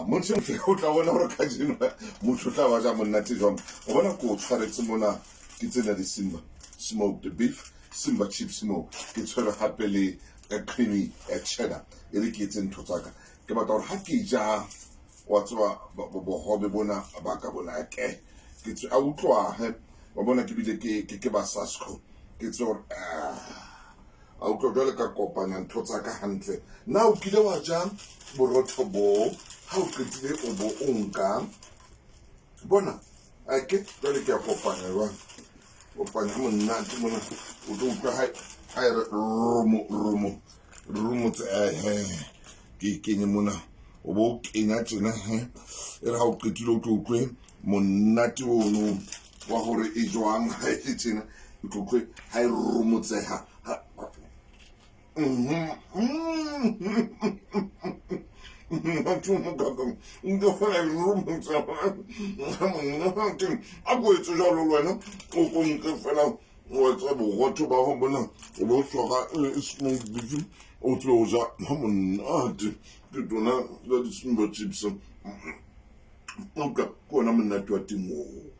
Motho o tla bona gore kajeno motho o tla ba ja monate jwang. O bona ko o tshwaretse mona ke tsena di-Simba smoked beef, Simba chips mo, ke tshwere gape le creamy cheddar. E re ke etse ntho tsaka, ke batla gore ga ke ja, wa tseba, bogobe bona ba ka bona ke ke tswe a utlwahe, wa bona, ke bile ke ba Sasco, ke tse gore a utlwa jwale ka kopanya ntho tsa ka hantle. Na o kile wa ja borotho bo ha o qetile o bo o nka bona ake? Jwale ke a kopanya jwale, kopanya monate mona, o tlo utlwa ha e re rumo rumo rumo tse ehe. Ke e kenye mona, o bo o kenya tjena he, e re ha o qetile o tlo utlwe monate ono wa hore e jwang ha e le tjena, o tlo utlwe ha e rumotseha. A ko etse jalo le wena, o ko nke fela wa etsa borotho ba go bona, o bo tshwara smoked beef, o tsebe o ja ha monate. Ke tsona ka di-Simba chips, utlwa ke ona monate wa teng oo.